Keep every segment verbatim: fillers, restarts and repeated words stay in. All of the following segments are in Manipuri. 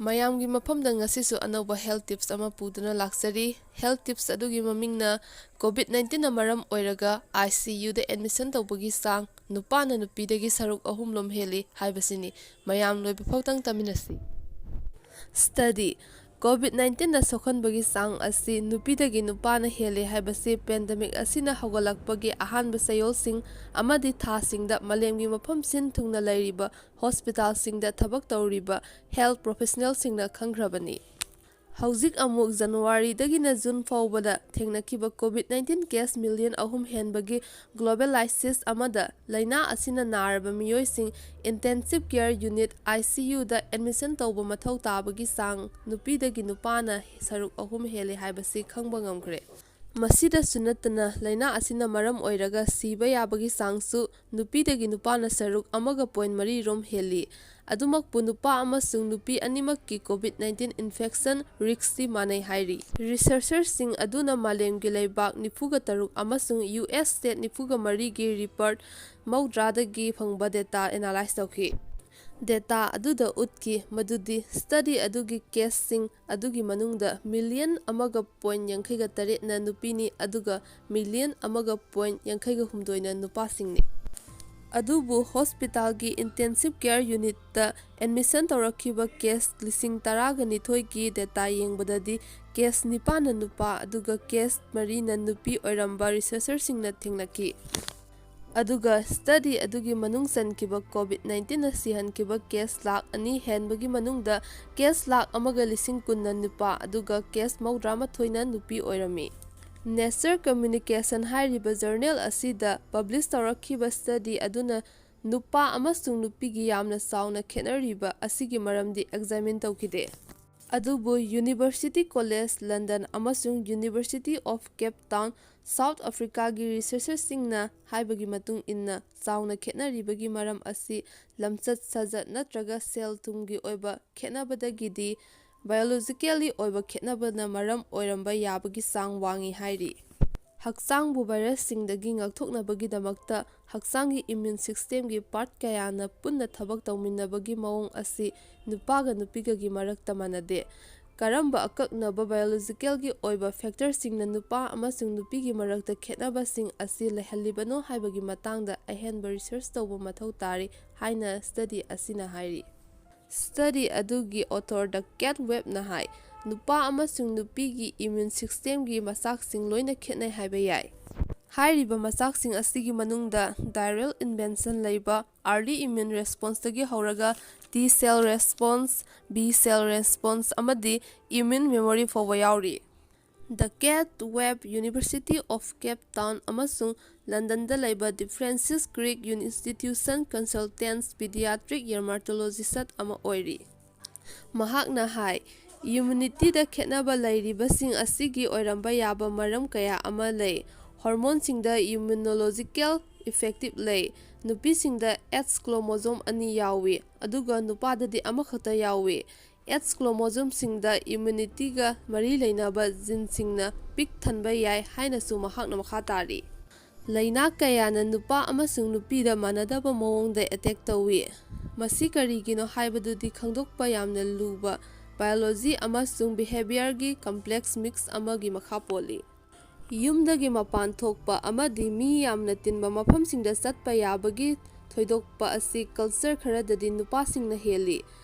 ꯃꯌꯥꯝꯒꯤ ꯃꯐꯝꯗ ꯉꯁꯤꯁꯨ ꯑꯅꯧꯕ health tips ꯑꯃ ꯄꯨꯗꯨꯅ ꯂꯥꯛꯆꯔꯤ꯫ Health tips ꯑꯗꯨꯒꯤ ꯃꯃꯤꯡꯅ COVID nineteenꯅ ꯃꯔꯝ ꯑꯣꯏꯔꯒ ICUꯗ admission ꯇꯧꯕꯒꯤ ꯆꯥꯡ ꯅꯨꯄꯥꯅ ꯅꯨꯄꯤꯗꯒꯤ ꯁꯔꯨꯛ ꯑꯍꯨꯝꯂꯣꯝ ꯍꯦꯜꯂꯤ ꯍꯥꯏꯕꯁꯤꯅꯤ꯫ ꯃꯌꯥꯝ ꯂꯣꯏꯕ ꯐꯥꯎꯇꯪ ꯇꯥꯃꯤꯟꯅꯁꯤ꯫ Study: COVID nineteenꯅ ꯁꯣꯛꯍꯟꯕꯒꯤ ꯆꯥꯡ ꯑꯁꯤ ꯅꯨꯄꯤꯗꯒꯤ ꯅꯨꯄꯥꯅ ꯍꯦꯜꯂꯤ ꯍꯥꯏꯕꯁꯤ pandemic ꯑꯁꯤꯅ ꯍꯧꯒꯠꯂꯛꯄꯒꯤ ꯑꯍꯥꯟꯕ ꯆꯌꯣꯜꯁꯤꯡ ꯑꯃꯗꯤ ꯊꯥꯁꯤꯡꯗ ꯃꯥꯂꯦꯝꯒꯤ ꯃꯐꯝ ꯁꯤꯟ ꯊꯨꯡꯅ ꯂꯩꯔꯤꯕ hospitalꯁꯤꯡꯗ ꯊꯕꯛ ꯇꯧꯔꯤꯕ health professionalꯁꯤꯡꯅ ꯈꯪꯈ꯭ꯔꯕꯅꯤ꯫ ꯍꯧꯖꯤꯛ ꯑꯃꯨꯛ Januaryꯗꯒꯤꯅ June ꯐꯥꯎꯕꯗ ꯊꯦꯡꯅꯈꯤꯕ COVID nineteen case million ꯑꯍꯨꯝ ꯍꯦꯟꯕꯒꯤ global crisis ꯑꯃꯗ ꯂꯥꯏꯅꯥ ꯑꯁꯤꯅ ꯅꯥꯔꯕ ꯃꯤꯑꯣꯏꯁꯤꯡ intensive care unit, ICUꯗ admission ꯇꯧꯕ ꯃꯊꯧ ꯇꯥꯕꯒꯤ ꯆꯥꯡ ꯅꯨꯄꯤꯗꯒꯤ ꯅꯨꯄꯥꯅ ꯁꯔꯨꯛ ꯑꯍꯨꯝ ꯍꯦꯜꯂꯤ ꯍꯥꯏꯕꯁꯤ ꯈꯪꯕ ꯉꯝꯈ꯭ꯔꯦ꯫ ꯃꯁꯤꯗꯁꯨ ꯅꯠꯇꯅ, ꯂꯥꯏꯅꯥ ꯑꯁꯤꯅ ꯃꯔꯝ ꯑꯣꯏꯔꯒ ꯁꯤꯕ ꯌꯥꯕꯒꯤ ꯆꯥꯡꯁꯨ ꯅꯨꯄꯤꯗꯒꯤ ꯅꯨꯄꯥꯅ ꯁꯔꯨꯛ ꯑꯃꯒ point ꯃꯔꯤ ꯔꯣꯝ ꯍꯦꯜꯂꯤ꯫ ꯑꯗꯨꯃꯛꯄꯨ, ꯅꯨꯄꯥ ꯑꯃꯁꯨꯡ ꯅꯨꯄꯤ ꯑꯅꯤꯃꯛꯀꯤ COVID nineteen infection riskꯁꯤ ꯃꯥꯟꯅꯩ ꯍꯥꯏꯔꯤ꯫ Researcherꯁꯤꯡ ꯑꯗꯨꯅ ꯃꯥꯂꯦꯝꯒꯤ ꯂꯩꯕꯥꯛ ꯅꯤꯐꯨꯒ ꯇꯔꯨꯛ ꯑꯃꯁꯨꯡ US state ꯅꯤꯐꯨꯒ ꯃꯔꯤꯒꯤ report ꯃꯧꯗ꯭ꯔꯥꯗꯒꯤ ꯐꯪꯕ data analyse ꯇꯧꯈꯤ꯫ Data ꯑꯗꯨꯗ ꯎꯠꯈꯤ ꯃꯗꯨꯗꯤ study ꯑꯗꯨꯒꯤ caseꯁꯤꯡ ꯑꯗꯨꯒꯤ ꯃꯅꯨꯡꯗ million ꯑꯃꯒ point ꯌꯥꯡꯈꯩꯒ ꯇꯔꯦꯠꯅ ꯅꯨꯄꯤꯅꯤ, ꯑꯗꯨꯒ million ꯑꯃꯒ point ꯌꯥꯡꯈꯩꯒ ꯍꯨꯝꯗꯣꯏꯅ ꯅꯨꯄꯥꯁꯤꯡꯅꯤ꯫ ꯑꯗꯨꯕꯨ hospitalꯒꯤ intensive care unitꯇ admission ꯇꯧꯔꯛꯈꯤꯕ case ꯂꯤꯁꯤꯡ ꯇꯔꯥꯒ ꯅꯤꯊꯣꯏꯒꯤ data ꯌꯦꯡꯕꯗꯗꯤ case ꯅꯤꯄꯥꯟꯅ ꯅꯨꯄꯥ ꯑꯗꯨꯒ case ꯃꯔꯤꯅ ꯅꯨꯄꯤ ꯑꯣꯏꯔꯝꯕ researcherꯁꯤꯡꯅ ꯊꯦꯡꯅꯈꯤ꯫ ꯑꯗꯨꯒ study ꯑꯗꯨꯒꯤ ꯃꯅꯨꯡ ꯆꯟꯈꯤꯕ COVID nineteenꯅ ꯁꯤꯍꯟꯈꯤꯕ case ꯂꯥꯈ ꯑꯅꯤ ꯍꯦꯟꯕꯒꯤ ꯃꯅꯨꯡꯗ case ꯂꯥꯈ ꯑꯃꯒ ꯂꯤꯁꯤꯡ ꯀꯨꯟꯅ ꯅꯨꯄꯥ, ꯑꯗꯨꯒ case ꯃꯧꯗ꯭ꯔꯥꯃꯥꯊꯣꯏꯅ ꯅꯨꯄꯤ ꯑꯣꯏꯔꯝꯃꯤ꯫ Nature Communication ꯍꯥꯏꯔꯤꯕ journal ꯑꯁꯤꯗ publish ꯇꯧꯔꯛꯈꯤꯕ study ꯑꯗꯨꯅ ꯅꯨꯄꯥ ꯑꯃꯁꯨꯡ ꯅꯨꯄꯤꯒꯤ ꯌꯥꯝꯅ ꯆꯥꯎꯅ ꯈꯦꯠꯅꯔꯤꯕ ꯑꯁꯤꯒꯤ ꯃꯔꯝꯗꯤ examine ꯇꯧꯈꯤꯗꯦ꯫ ꯑꯗꯨꯕꯨ University College London ꯑꯃꯁꯨꯡ University of Cape Town, South Africaꯒꯤ researcherꯁꯤꯡꯅ ꯍꯥꯏꯕꯒꯤ ꯃꯇꯨꯡ ꯏꯟꯅ, ꯆꯥꯎꯅ ꯈꯦꯠꯅꯔꯤꯕꯒꯤ ꯃꯔꯝ ꯑꯁꯤ ꯂꯝꯆꯠ ꯁꯥꯖꯠ ꯅꯠꯇ꯭ꯔꯒ ꯁꯦꯜ ꯊꯨꯝꯒꯤ ꯑꯣꯏꯕ ꯈꯦꯠꯅꯕꯗꯒꯤꯗꯤ biologically ꯑꯣꯏꯕ ꯈꯦꯠꯅꯕꯅ ꯃꯔꯝ ꯑꯣꯏꯔꯝꯕ ꯌꯥꯕꯒꯤ ꯆꯥꯡ ꯋꯥꯡꯏ ꯍꯥꯏꯔꯤ꯫ ꯍꯛꯆꯥꯡꯕꯨ ꯚꯥꯏꯔꯁꯁꯤꯡꯗꯒꯤ ꯉꯥꯛꯊꯣꯛꯅꯕꯒꯤꯗꯃꯛꯇ ꯍꯛꯆꯥꯡꯒꯤ ꯏꯃ꯭ꯌꯨꯟ ꯁꯤꯁꯇꯦꯝꯒꯤ ꯄꯥꯔꯠ ꯀꯌꯥꯅ ꯄꯨꯟꯅ ꯊꯕꯛ ꯇꯧꯃꯤꯟꯅꯕꯒꯤ ꯃꯑꯣꯡ ꯑꯁꯤ ꯅꯨꯄꯥꯒ ꯅꯨꯄꯤꯒꯒꯤ ꯃꯔꯛꯇ ꯃꯥꯟꯅꯗꯦ꯫ ꯀꯔꯝꯕ ꯑꯀꯛꯅꯕ ꯕꯥꯏꯑꯣꯂꯣꯖꯤꯀꯦꯜꯒꯤ ꯑꯣꯏꯕ ꯐꯦꯛꯇꯔꯁꯤꯡꯅ ꯅꯨꯄꯥ ꯑꯃꯁꯨꯡ ꯅꯨꯄꯤꯒꯤ ꯃꯔꯛꯇ ꯈꯦꯠꯅꯕꯁꯤꯡ ꯑꯁꯤ ꯂꯩꯍꯜꯂꯤꯕꯅꯣ ꯍꯥꯏꯕꯒꯤ ꯃꯇꯥꯡꯗ ꯑꯍꯦꯟꯕ ꯔꯤꯁꯔꯆ ꯇꯧꯕ ꯃꯊꯧ ꯇꯥꯔꯤ ꯍꯥꯏꯅ ꯁ꯭ꯇꯗꯤ ꯑꯁꯤꯅ ꯍꯥꯏꯔꯤ꯫ ꯁ꯭ꯇꯗꯤ ꯑꯗꯨꯒꯤ ꯑꯣꯊꯣꯔ ꯗ ꯀꯦꯠ ꯋꯦꯕꯅ ꯍꯥꯏ, ꯅꯨꯄꯥ ꯑꯃꯁꯨꯡ ꯅꯨꯄꯤꯒꯤ ꯏꯃ꯭ꯌꯨꯟ ꯁꯤꯁꯇꯦꯝꯒꯤ ꯃꯆꯥꯛꯁꯤꯡ ꯂꯣꯏꯅ ꯈꯦꯠꯅꯩ ꯍꯥꯏꯕ ꯌꯥꯏ꯫ ꯍꯥꯏꯔꯤꯕ ꯃꯆꯥꯛꯁꯤꯡ ꯑꯁꯤꯒꯤ ꯃꯅꯨꯡꯗ ꯗꯥꯏꯔꯦꯜ ꯏꯟꯚꯦꯟꯁꯟ ꯂꯩꯕ ꯑꯥꯔꯂꯤ ꯏꯃ꯭ꯌꯨꯟ ꯔꯦꯁꯄꯣꯟꯁꯇꯒꯤ ꯍꯧꯔꯒ T cell response, B cell response ꯑꯃꯗꯤ ꯏꯃ꯭ꯌꯨꯟ ꯃꯦꯃꯣꯔꯤ ꯐꯥꯎꯕ ꯌꯥꯎꯔꯤ꯫ ꯗ Kate Webb university of Cape Town ꯑꯃꯁꯨꯡ ꯂꯟꯗꯟꯗ ꯂꯩꯕ ꯗꯤ ꯐ꯭ꯔꯥꯟꯁꯤꯁ ꯀ꯭ꯔꯤꯛ ꯏꯟꯁꯇꯤꯇ꯭ꯌꯨꯁꯟ ꯀꯟꯁꯜꯇꯦꯟꯁ ꯄꯤꯗꯤꯌꯥꯇ꯭ꯔꯤꯛ ꯌꯔꯃꯥꯇꯣꯂꯣꯖꯤꯁꯠ ꯑꯃ ꯑꯣꯏꯔꯤ꯫ ꯃꯍꯥꯛꯅ ꯍꯥꯏ, ꯏꯝꯌꯨꯅꯤꯇꯤꯗ ꯈꯦꯠꯅꯕ ꯂꯩꯔꯤꯕꯁꯤꯡ ꯑꯁꯤꯒꯤ ꯑꯣꯏꯔꯝꯕ ꯌꯥꯕ ꯃꯔꯝ ꯀꯌꯥ ꯑꯃ ꯂꯩ꯫ ꯍꯣꯔꯃꯣꯟꯁꯤꯡꯗ ꯏꯝꯌꯨꯅꯣꯂꯣꯖꯤꯀꯦꯜ ꯏꯐꯦꯛꯇꯤꯞ ꯂꯩ꯫ ꯅꯨꯄꯤꯁꯤꯡꯗ ꯑꯦꯛꯁ ꯀ꯭ꯔꯣꯃꯣꯖꯣꯝ ꯑꯅꯤ ꯌꯥꯎꯏ, ꯑꯗꯨꯒ ꯅꯨꯄꯥꯗꯗꯤ ꯑꯃꯈꯛꯇ ꯌꯥꯎꯏ꯫ ꯑꯦꯛꯁ ꯀ꯭ꯔꯣꯃꯣꯖꯣꯝꯁꯤꯡꯗ ꯏꯝꯌꯨꯅꯤꯇꯤꯒ ꯃꯔꯤ ꯂꯩꯅꯕ ꯖꯤꯟꯁꯤꯡꯅ ꯄꯤꯛ ꯊꯟꯕ ꯌꯥꯏ ꯍꯥꯏꯅꯁꯨ ꯃꯍꯥꯛꯅ ꯃꯈꯥ ꯇꯥꯔꯤ꯫ ꯂꯩꯅꯥ ꯀꯌꯥꯅ ꯅꯨꯄꯥ ꯑꯃꯁꯨꯡ ꯅꯨꯄꯤꯗ ꯃꯥꯟꯅꯗꯕ ꯃꯑꯣꯡꯗ ꯑꯦꯇꯦꯛ ꯇꯧꯏ꯫ ꯃꯁꯤ ꯀꯔꯤꯒꯤꯅꯣ ꯍꯥꯏꯕꯗꯨꯗꯤ ꯈꯪꯗꯣꯛꯄ ꯌꯥꯝꯅ ꯂꯨꯕ ꯕꯥꯏꯑꯣꯂꯣꯖꯤ ꯑꯃꯁꯨꯡ ꯕꯤꯍꯦꯕꯤꯌꯔꯒꯤ ꯀꯝꯄ꯭ꯂꯦꯛꯁ ꯃꯤꯛꯁ ꯑꯃꯒꯤ ꯃꯈꯥ ꯄꯣꯜꯂꯤ꯫ ꯌꯨꯝꯗꯒꯤ ꯃꯄꯥꯟ ꯊꯣꯛꯄ ꯑꯃꯗꯤ ꯃꯤ ꯌꯥꯝꯅ ꯇꯤꯟꯕ ꯃꯐꯝꯁꯤꯡꯗ ꯆꯠꯄ ꯌꯥꯕꯒꯤ ꯊꯣꯏꯗꯣꯛꯄ ꯑꯁꯤ ꯀꯜꯆꯔ ꯈꯔꯗꯗꯤ ꯅꯨꯄꯥꯁꯤꯡꯅ ꯍꯦꯜꯂꯤ꯫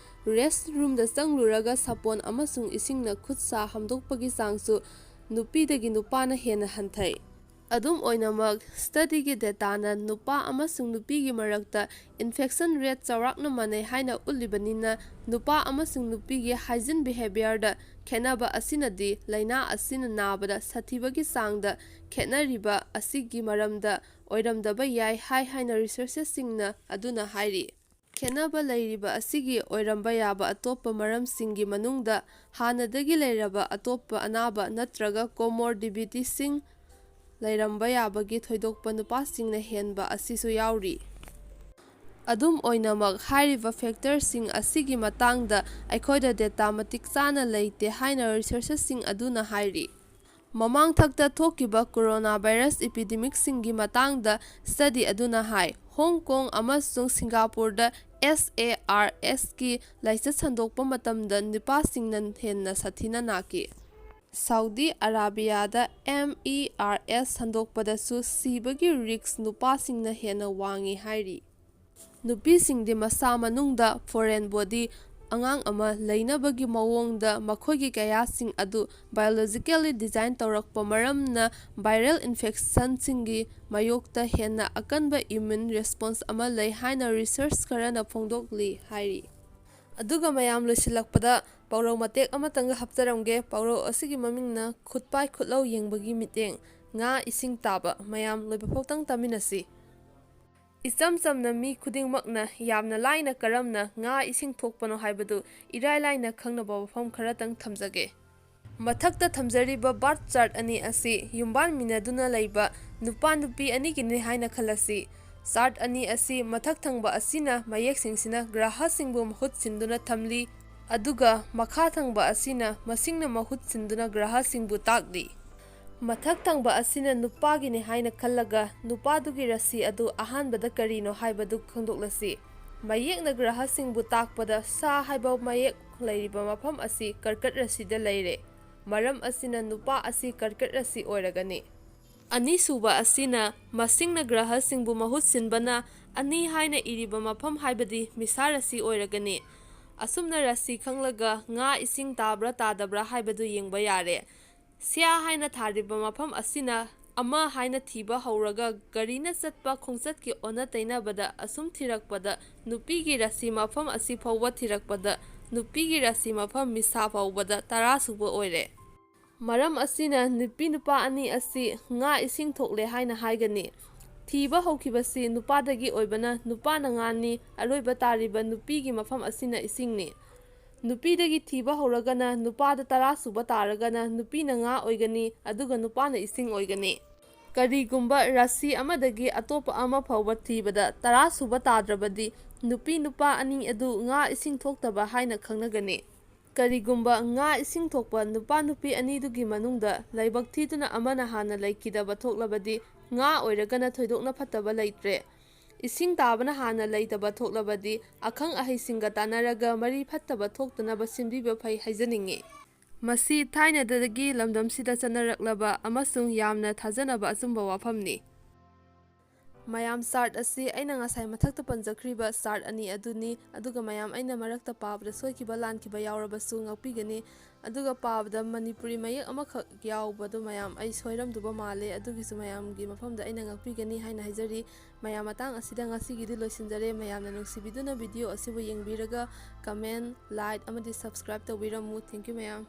ꯔꯦꯁꯠ ꯔꯨꯝꯗ ꯆꯪꯂꯨꯔꯒ ꯁꯥꯄꯣꯟ ꯑꯃꯁꯨꯡ ꯏꯁꯤꯡꯅ ꯈꯨꯠ ꯁꯥ ꯍꯥꯝꯗꯣꯛꯄꯒꯤ ꯆꯥꯡꯁꯨ ꯅꯨꯄꯤꯗꯒꯤ ꯅꯨꯄꯥꯅ ꯍꯦꯟꯅ ꯍꯟꯊꯩ꯫ ꯑꯗꯨꯝ ꯑꯣꯏꯅꯃꯛ, ꯁ꯭ꯇꯗꯤꯒꯤ ꯗꯦꯇꯥꯅ ꯅꯨꯄꯥ ꯑꯃꯁꯨꯡ ꯅꯨꯄꯤꯒꯤ ꯃꯔꯛꯇ ꯏꯟꯐꯦꯛꯁꯟ ꯔꯦꯠ ꯆꯥꯎꯔꯥꯛꯅ ꯃꯥꯟꯅꯩ ꯍꯥꯏꯅ ꯎꯠꯂꯤꯕꯅꯤꯅ, ꯅꯨꯄꯥ ꯑꯃꯁꯨꯡ ꯅꯨꯄꯤꯒꯤ ꯍꯥꯏꯖꯤꯟ ꯕꯤꯍꯦꯕꯤꯌꯔꯗ ꯈꯦꯠꯅꯕ ꯑꯁꯤꯅꯗꯤ ꯂꯩꯅꯥ ꯑꯁꯤꯅ ꯅꯥꯕꯗ ꯁꯥꯊꯤꯕꯒꯤ ꯆꯥꯡꯗ ꯈꯦꯠꯅꯔꯤꯕ ꯑꯁꯤꯒꯤ ꯃꯔꯝꯗ ꯑꯣꯏꯔꯝꯗꯕ ꯌꯥꯏ ꯍꯥꯏ ꯍꯥꯏꯅ ꯔꯤꯁꯔꯆꯔꯁꯤꯡꯅ ꯑꯗꯨꯅ ꯍꯥꯏꯔꯤ꯫ ꯈꯦꯠꯅꯕ ꯂꯩꯔꯤꯕ ꯑꯁꯤꯒꯤ ꯑꯣꯏꯔꯝꯕ ꯌꯥꯕ ꯑꯇꯣꯞꯄ ꯃꯔꯝꯁꯤꯡꯒꯤ ꯃꯅꯨꯡꯗ ꯍꯥꯟꯅꯗꯒꯤ ꯂꯩꯔꯕ ꯑꯇꯣꯞꯄ ꯑꯅꯥꯕ ꯅꯠꯇ꯭ꯔꯒ ꯀꯣꯃꯣꯔꯗꯤꯕꯤꯇꯤꯁꯤꯡ ꯂꯩꯔꯝꯕ ꯌꯥꯕꯒꯤ ꯊꯣꯏꯗꯣꯛꯄ ꯅꯨꯄꯥꯁꯤꯡꯅ ꯍꯦꯟꯕ ꯑꯁꯤꯁꯨ ꯌꯥꯎꯔꯤ꯫ ꯑꯗꯨꯝ ꯑꯣꯏꯅꯃꯛ, ꯍꯥꯏꯔꯤꯕ ꯐꯦꯛꯇꯔꯁꯤꯡ ꯑꯁꯤꯒꯤ ꯃꯇꯥꯡꯗ ꯑꯩꯈꯣꯏꯗ ꯗꯦꯇꯥ ꯃꯇꯤꯛ ꯆꯥꯅ ꯂꯩꯇꯦ ꯍꯥꯏꯅ ꯔꯤꯁꯔꯆꯔꯁꯤꯡ ꯑꯗꯨꯅ ꯍꯥꯏꯔꯤ꯫ ꯃꯃꯥꯡꯊꯛꯇ ꯊꯣꯛꯈꯤꯕ ꯀꯣꯔꯣꯅꯥ ꯚꯥꯏꯔꯁ ꯏꯄꯤꯗꯦꯃꯤꯛꯁꯤꯡꯒꯤ ꯃꯇꯥꯡꯗ ꯁ꯭ꯇꯗꯤ ꯑꯗꯨꯅ ꯍꯥꯏ, ꯍꯣꯡ ꯀꯣꯡ ꯑꯃꯁꯨꯡ ꯁꯤꯡꯒꯥꯄꯨꯔꯗ ꯑꯦꯁ ꯑꯦ ꯑꯥꯔ ꯑꯦꯁꯀꯤ ꯂꯥꯏꯆꯠ ꯁꯟꯗꯣꯛꯄ ꯃꯇꯝꯗ ꯅꯨꯄꯥꯁꯤꯡꯅ ꯍꯦꯟꯅ ꯁꯥꯊꯤꯅ ꯅꯥꯈꯤ꯫ ꯁꯥꯎꯗꯤ ꯑꯔꯥꯕꯤꯌꯥꯗ ꯑꯦꯝ ꯏ ꯑꯥꯔ ꯑꯦꯁ ꯁꯟꯗꯣꯛꯄꯗꯁꯨ ꯁꯤꯕꯒꯤ ꯔꯤꯁ꯭ꯛ ꯅꯨꯄꯥꯁꯤꯡꯅ ꯍꯦꯟꯅ ꯋꯥꯡꯏ ꯍꯥꯏꯔꯤ꯫ ꯅꯨꯄꯤꯁꯤꯡꯗꯤ ꯃꯁꯥ ꯃꯅꯨꯡꯗ ꯐꯣꯔꯦꯟ ꯕꯣꯗꯤ, ꯑꯉꯥꯡ ꯑꯃ ꯂꯩꯅꯕꯒꯤ ꯃꯑꯣꯡꯗ ꯃꯈꯣꯏꯒꯤ ꯀꯌꯥꯁꯤꯡ ꯑꯗꯨ ꯕꯥꯏꯑꯣꯂꯣꯖꯤꯀꯦꯜꯂꯤ ꯗꯤꯖꯥꯏꯟ ꯇꯧꯔꯛꯄ ꯃꯔꯝꯅ ꯚꯥꯏꯔꯦꯜ ꯏꯟꯐꯦꯛꯁꯟꯁꯤꯡꯒꯤ ꯃꯥꯌꯣꯛꯇ ꯍꯦꯟꯅ ꯑꯀꯟꯕ ꯏꯃ꯭ꯌꯨꯟ ꯔꯦꯁꯄꯣꯟꯁ ꯑꯃ ꯂꯩ ꯍꯥꯏꯅ ꯔꯤꯁꯔꯆ ꯈꯔꯅ ꯐꯣꯡꯗꯣꯛꯂꯤ ꯍꯥꯏꯔꯤ꯫ ꯑꯗꯨꯒ ꯃꯌꯥꯝ, ꯂꯣꯏꯁꯤꯜꯂꯛꯄꯗ ꯄꯥꯎꯔꯧ ꯃꯇꯦꯛ ꯑꯃꯇꯪꯒ ꯍꯥꯞꯆꯔꯝꯒꯦ꯫ ꯄꯥꯎꯔꯧ ꯑꯁꯤꯒꯤ ꯃꯃꯤꯡꯅ ꯈꯨꯠꯄꯥꯏ ꯈꯨꯠꯂꯧ ꯌꯦꯡꯕꯒꯤ ꯃꯤꯠꯌꯦꯡ, ꯉꯥ ꯏꯁꯤꯡ ꯇꯥꯕ꯫ ꯃꯌꯥꯝ, ꯂꯣꯏꯕ ꯐꯥꯎꯇꯪ ꯇꯥꯃꯤꯟꯅꯁꯤ꯫ ꯏꯆꯝ ꯆꯝꯅ ꯃꯤ ꯈꯨꯗꯤꯡꯃꯛꯅ ꯌꯥꯝꯅ ꯂꯥꯏꯅ ꯀꯔꯝꯅ ꯉꯥ ꯏꯁꯤꯡ ꯊꯣꯛꯄꯅꯣ ꯍꯥꯏꯕꯗꯨ ꯏꯔꯥꯏ ꯂꯥꯏꯅ ꯈꯪꯅꯕ ꯋꯥꯐꯝ ꯈꯔꯇꯪ ꯊꯝꯖꯒꯦ꯫ ꯃꯊꯛꯇ ꯊꯝꯖꯔꯤꯕ ꯕꯥꯔꯠ ꯆꯥꯔꯠ ꯑꯅꯤ ꯑꯁꯤ ꯌꯨꯝꯕꯥꯟꯃꯤꯟꯅꯗꯨꯅ ꯂꯩꯕ ꯅꯨꯄꯥ ꯅꯨꯄꯤ ꯑꯅꯤꯒꯤꯅꯤ ꯍꯥꯏꯅ ꯈꯜꯂꯁꯤ꯫ ꯆꯥꯔꯠ ꯑꯅꯤ ꯑꯁꯤ ꯃꯊꯛ ꯊꯪꯕ ꯑꯁꯤꯅ ꯃꯌꯦꯛꯁꯤꯡꯁꯤꯅ ꯒ꯭ꯔꯍꯁꯤꯡꯕꯨ ꯃꯍꯨꯠ ꯁꯤꯟꯗꯨꯅ ꯊꯝꯂꯤ, ꯑꯗꯨꯒ ꯃꯈꯥ ꯊꯪꯕ ꯑꯁꯤꯅ ꯃꯁꯤꯡꯅ ꯃꯍꯨꯠ ꯁꯤꯟꯗꯨꯅ ꯒ꯭ꯔꯍꯁꯤꯡꯕꯨ ꯇꯥꯛꯂꯤ꯫ ꯃꯊꯛ ꯊꯪꯕ ꯑꯁꯤꯅ ꯅꯨꯄꯥꯒꯤꯅꯤ ꯍꯥꯏꯅ ꯈꯜꯂꯒ ꯅꯨꯄꯥꯗꯨꯒꯤ ꯔꯁꯤ ꯑꯗꯨ ꯑꯍꯥꯟꯕꯗ ꯀꯔꯤꯅꯣ ꯍꯥꯏꯕꯗꯨ ꯈꯪꯗꯣꯛꯂꯁꯤ꯫ ꯃꯌꯦꯛꯅ ꯒ꯭ꯔꯍꯁꯤꯡꯕꯨ ꯇꯥꯛꯄꯗ ꯁꯥ ꯍꯥꯏꯕ ꯃꯌꯦꯛ ꯂꯩꯔꯤꯕ ꯃꯐꯝ ꯑꯁꯤ ꯀꯔꯀꯠ ꯔꯁꯤꯗ ꯂꯩꯔꯦ꯫ ꯃꯔꯝ ꯑꯁꯤꯅ ꯅꯨꯄꯥ ꯑꯁꯤ ꯀꯔꯀꯠ ꯔꯁꯤ ꯑꯣꯏꯔꯒꯅꯤ꯫ ꯑꯅꯤꯁꯨꯕ ꯑꯁꯤꯅ ꯃꯁꯤꯡꯅ ꯒ꯭ꯔꯍꯁꯤꯡꯕꯨ ꯃꯍꯨꯠ ꯁꯤꯟꯕꯅ ꯑꯅꯤ ꯍꯥꯏꯅ ꯏꯔꯤꯕ ꯃꯐꯝ ꯍꯥꯏꯕꯗꯤ ꯃꯤꯁꯥ ꯔꯁꯤ ꯑꯣꯏꯔꯒꯅꯤ꯫ ꯑꯁꯨꯝꯅ ꯔꯁꯤ ꯈꯪꯂꯒ ꯉꯥ ꯏꯁꯤꯡ ꯇꯥꯕ꯭ꯔꯥ ꯇꯥꯗꯕ꯭ꯔꯥ ꯍꯥꯏꯕꯗꯨ ꯌꯦꯡꯕ ꯌꯥꯔꯦ꯫ ꯁ꯭ꯌꯥ ꯍꯥꯏꯅ ꯊꯥꯔꯤꯕ ꯃꯐꯝ ꯑꯁꯤꯅ ꯑꯃ ꯍꯥꯏꯅ ꯊꯤꯕ ꯍꯧꯔꯒ ꯒꯥꯔꯤꯅ ꯆꯠꯄ ꯈꯣꯡꯆꯠꯀꯤ ꯑꯣꯟꯅ ꯇꯩꯅꯕꯗ ꯑꯁꯨꯝ ꯊꯤꯔꯛꯄꯗ ꯅꯨꯄꯤꯒꯤ ꯔꯁꯤ ꯃꯐꯝ ꯑꯁꯤ ꯐꯥꯎꯕ ꯊꯤꯔꯛꯄꯗ ꯅꯨꯄꯤꯒꯤ ꯔꯁꯤ ꯃꯐꯝ ꯃꯤꯁꯥ ꯐꯥꯎꯕꯗ ꯇꯔꯥ ꯁꯨꯕ ꯑꯣꯏꯔꯦ꯫ ꯃꯔꯝ ꯑꯁꯤꯅ ꯅꯨꯄꯤ ꯅꯨꯄꯥ ꯑꯅꯤ ꯑꯁꯤ ꯉꯥ ꯏꯁꯤꯡ ꯊꯣꯛꯂꯦ ꯍꯥꯏꯅ ꯍꯥꯏꯒꯅꯤ꯫ ꯊꯤꯕ ꯍꯧꯈꯤꯕꯁꯤ ꯅꯨꯄꯥꯗꯒꯤ ꯑꯣꯏꯕꯅ ꯅꯨꯄꯥꯅ ꯉꯥꯅꯤ, ꯑꯔꯣꯏꯕ ꯇꯥꯔꯤꯕ ꯅꯨꯄꯤꯒꯤ ꯃꯐꯝ ꯑꯁꯤꯅ ꯏꯁꯤꯡꯅꯤ꯫ ꯅꯨꯄꯤꯗꯒꯤ ꯊꯤꯕ ꯍꯧꯔꯒꯅ ꯅꯨꯄꯥꯗ ꯇꯔꯥ ꯁꯨꯕ ꯇꯥꯔꯒꯅ ꯅꯨꯄꯤꯅ ꯉꯥ ꯑꯣꯏꯒꯅꯤ, ꯑꯗꯨꯒ ꯅꯨꯄꯥꯅ ꯏꯁꯤꯡ ꯑꯣꯏꯒꯅꯤ꯫ ꯀꯔꯤꯒꯨꯝꯕ ꯔꯥꯁꯤ ꯑꯃꯗꯒꯤ ꯑꯇꯣꯞꯄ ꯑꯃ ꯐꯥꯎꯕ ꯊꯤꯕꯗ ꯇꯔꯥ ꯁꯨꯕ ꯇꯥꯗ꯭ꯔꯕꯗꯤ ꯅꯨꯄꯤ ꯅꯨꯄꯥ ꯑꯅꯤ ꯑꯗꯨ ꯉꯥ ꯏꯁꯤꯡ ꯊꯣꯛꯇꯕ ꯍꯥꯏꯅ ꯈꯪꯅꯒꯅꯤ꯫ ꯀꯔꯤꯒꯨꯝꯕ ꯉꯥ ꯏꯁꯤꯡ ꯊꯣꯛꯄ ꯅꯨꯄꯥ ꯅꯨꯄꯤ ꯑꯅꯤꯗꯨꯒꯤ ꯃꯅꯨꯡꯗ ꯂꯥꯏꯕꯛ ꯊꯤꯗꯨꯅ ꯑꯃꯅ ꯍꯥꯟꯅ ꯂꯩꯈꯤꯗꯕ ꯊꯣꯛꯂꯕꯗꯤ, ꯉꯥ ꯑꯣꯏꯔꯒꯅ ꯊꯣꯏꯗꯣꯛꯅ ꯐꯠꯇꯕ ꯂꯩꯇ꯭ꯔꯦ꯫ ꯏꯁꯤꯡ ꯇꯥꯕꯅ ꯍꯥꯟꯅ ꯂꯩꯇꯕ ꯊꯣꯛꯂꯕꯗꯤ, ꯑꯈꯪ ꯑꯍꯩꯁꯤꯡꯒ ꯇꯥꯟꯅꯔꯒ ꯃꯔꯤ ꯐꯠꯇꯕ ꯊꯣꯛꯇꯅꯕ ꯁꯤꯟꯕꯤꯕ ꯐꯩ ꯍꯥꯏꯖꯅꯤꯡꯉꯤ꯫ ꯃꯁꯤ ꯊꯥꯏꯅꯗꯒꯤ ꯂꯝꯗꯝꯁꯤꯗ ꯆꯠꯅꯔꯛꯂꯕ ꯑꯃꯁꯨꯡ ꯌꯥꯝꯅ ꯊꯥꯖꯅꯕ ꯑꯆꯨꯝꯕ ꯋꯥꯐꯝꯅꯤ꯫ ꯃꯌꯥꯝ, ꯆꯥꯔꯠ ꯑꯁꯤ ꯑꯩꯅ ꯉꯁꯥꯏ ꯃꯊꯛꯇ ꯄꯟꯖꯈ꯭ꯔꯤꯕ ꯆꯥꯔꯠ ꯑꯅꯤ ꯑꯗꯨꯅꯤ꯫ ꯑꯗꯨꯒ ꯃꯌꯥꯝ, ꯑꯩꯅ ꯃꯔꯛꯇ ꯄꯥꯕꯗ ꯁꯣꯏꯈꯤꯕ ꯂꯥꯟꯈꯤꯕ ꯌꯥꯎꯔꯕꯁꯨ ꯉꯥꯛꯄꯤꯒꯅꯤ꯫ ꯑꯗꯨꯒ ꯄꯥꯕꯗ ꯃꯅꯤꯄꯨꯔꯤ ꯃꯌꯦꯛ ꯑꯃꯈꯛ ꯌꯥꯎꯕꯗꯨ ꯃꯌꯥꯝ, ꯑꯩ ꯁꯣꯏꯔꯝꯗꯨꯕ ꯃꯥꯜꯂꯦ꯫ ꯑꯗꯨꯒꯤꯁꯨ ꯃꯌꯥꯝꯒꯤ ꯃꯐꯝꯗ ꯑꯩꯅ ꯉꯥꯛꯄꯤꯒꯅꯤ ꯍꯥꯏꯅ ꯍꯥꯏꯖꯔꯤ꯫ ꯃꯌꯥꯝ, ꯃꯇꯥꯡ ꯑꯁꯤꯗ ꯉꯁꯤꯒꯤꯗꯤ ꯂꯣꯏꯁꯤꯟꯖꯔꯦ꯫ ꯃꯌꯥꯝꯅ ꯅꯨꯡꯁꯤꯕꯤꯗꯨꯅ ꯚꯤꯗꯤꯑꯣ ꯑꯁꯤꯕꯨ ꯌꯦꯡꯕꯤꯔꯒ comment, like ꯑꯃꯗꯤ subscribe ꯇꯧꯕꯤꯔꯝꯃꯨ꯫ Thank you ꯃꯌꯥꯝ꯫